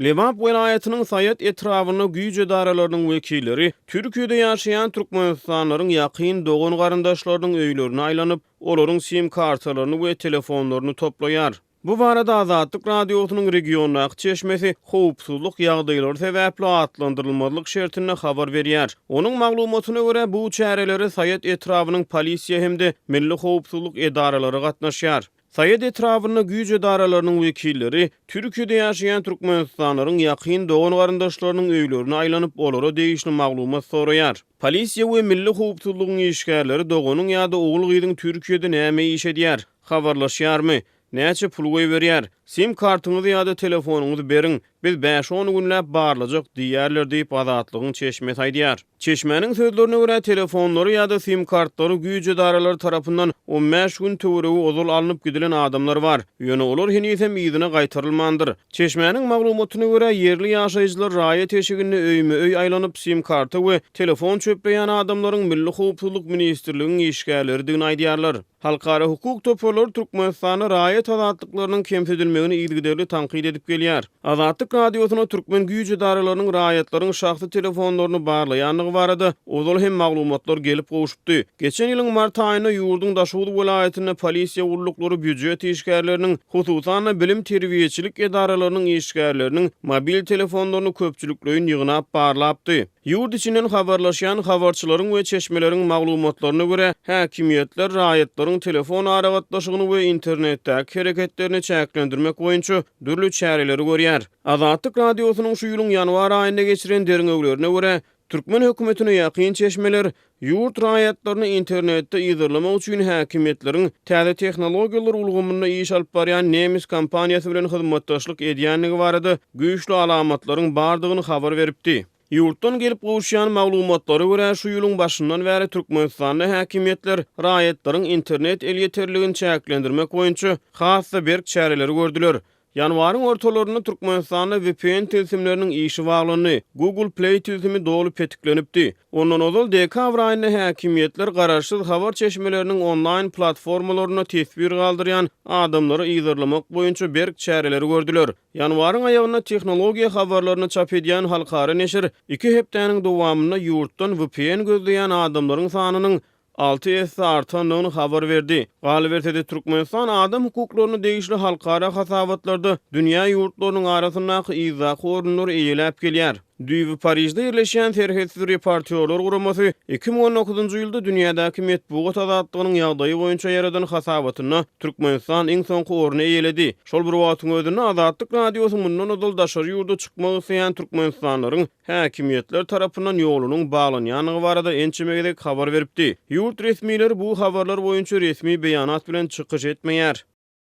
Lebap welaýatynyň Saýat etrabynda güýç edaralarynyň wekilleri Türkiýede ýaşaýan türkmenistanlylaryň ýakyn dogan-garyndaşlarynyň öýlerine aýlanyp, olaryň sim kartalaryny we telefonlaryny toplaýar. Bu barada Azatlyk Radiosynyň regiondaky çeşmesi howpsuzlyk ýagdaýlary sebäpli atlandyrylmazlyk şertinde habar berýär. Onuň maglumatyna görä, bu çärelere Saýat etrabynyň polisiýa hem-de milli howpsuzlyk edaralary gatnaşýar. Saýat etrabynda güýç edaralarynyň wekilleri Türkiýede ýaşaýan türkmenistanlylaryň ýakyn dogan-garyndaşlarynyň öýlerine aýlanyp, olara degişli maglumat soraýar. Polisiýa we milli howpsuzlygyň işgärleri doganyň ýa-da ogul-gyzyň Türkiýede näme iş edýär, habarlaşýarmy, näçe pul goýberýär, sim kartyňyzy ýa-da telefonyňyzy beriň, Biz bäş-on günläp barlajak diýýärler diýip, Azatlygyň çeşmesi aýdýar. Çeşmäniň sözlerine görä, telefonlary ýa-da sim-kartlary güýç edaralary tarapyndan on bäş gün töweregi ozal alnyp gidilen adamlar bar. Ýöne olar henizem yzyna gaýtarylmandyr. Çeşmäniň maglumatyna görä, ýerli ýaşaýjylar raýat eşiginde öýme-öý aýlanyp, sim-karta we telefon çöpleýän adamlaryň Milli howpsuzlyk ministrligiň işgärleridigini aýdýarlar. Halkara hukuk toparlary Türkmenistanda raýat azatlyklarynyň kemsidilmegini yzygiderli tankyt edip gelýär. Azatlyk Radiosyna türkmen güýç edaralarynyň raýatlaryň şahsy telefonlaryny barlaýandygy barada ozal hem maglumatlar gelip gowşupdy. Geçen ýylyň mart aýynda ýurduň Daşoguz welaýatynda polisiýa gulluklary býujet işgärleriniň, hususan-da, bilim-terbiýeçilik edaralarynyň işgärleriniň mobil telefonlaryny köpçülikleýin ýygnap barlapdy. Ýurt içinden habarlaşýan habarçylaryň we çeşmeleriň maglumatlaryna görä, häkimiýetler raýatlaryň telefon aragatnaşygyny we internetdäki hereketlerini çäklendirmek boýunça dürli çäreleri görýär. Azatlyk Radiosynyň şu ýylyň ýanwar aýynda geçiren derňewlerine görä, türkmen hökümetine ýakyn çeşmeler ýurt raýatlaryny internetde yzarlamak üçin häkimiýetleriň täze tehnologiýalar ulgamynda iş alyp barýan nemes kompaniýasy bilen hyzmatdaşlyk edýändigi barada güýçli alamatlaryň bardygyny habar beripdi. Ýurtdan gelip gowuşýan maglumatlara görä, şu ýylyň başyndan bäri Türkmenistanda häkimiýetler raýatlaryň internet elýeterligini çäklendirmek boýunça has-da berk çäreleri gördüler. Ýanwaryň ortalarynda Türkmenistanda vpn tilsimleriniň işi baglandy, Google Play tilsimi doly petiklenipdi. Ondan ozal dekabr aýynda häkimiýetler garaşsyz habar çeşmeleriniň onlaýn platformalarynda teswir galdyrýan adamlary yzarlamak boýunça berk çäreleri gördüler. Ýanwaryň aýagynda tehnologiýa habarlaryny çap edýän halkara neşir iki hepdäniň dowamynda ýurtdan vpn gözleýän adamlaryň sanynyň alty esse artandygyny habar berdi. Galyberse-de, Türkmenistan adam hukuklaryna degişli halkara hasabatlarda dünýä ýurtlarynyň arasyndaky yzdaky orunlary eýeläp gelýär. Düýbi Parižde ýerleşýän Serhetsiz reportýorlar guramasy 2019-njy ýylda dünýädäki metbugat azatlygynyň ýagdaýy boýunça ýaradan hasabatynda Türkmenistan iň soňky orny eýeledi. Şol bir wagtyň özünde Azatlyk Radiosy mundan ozal daşary ýurda çykmak isleýän türkmenistanlylaryň häkimiýetler tarapyndan ýolunyň baglanýandygy barada ençeme gezek habar beripdi. Ýurt resmileri bu habarlar boýunça resmi beýanat bilen çykyş etmeýär.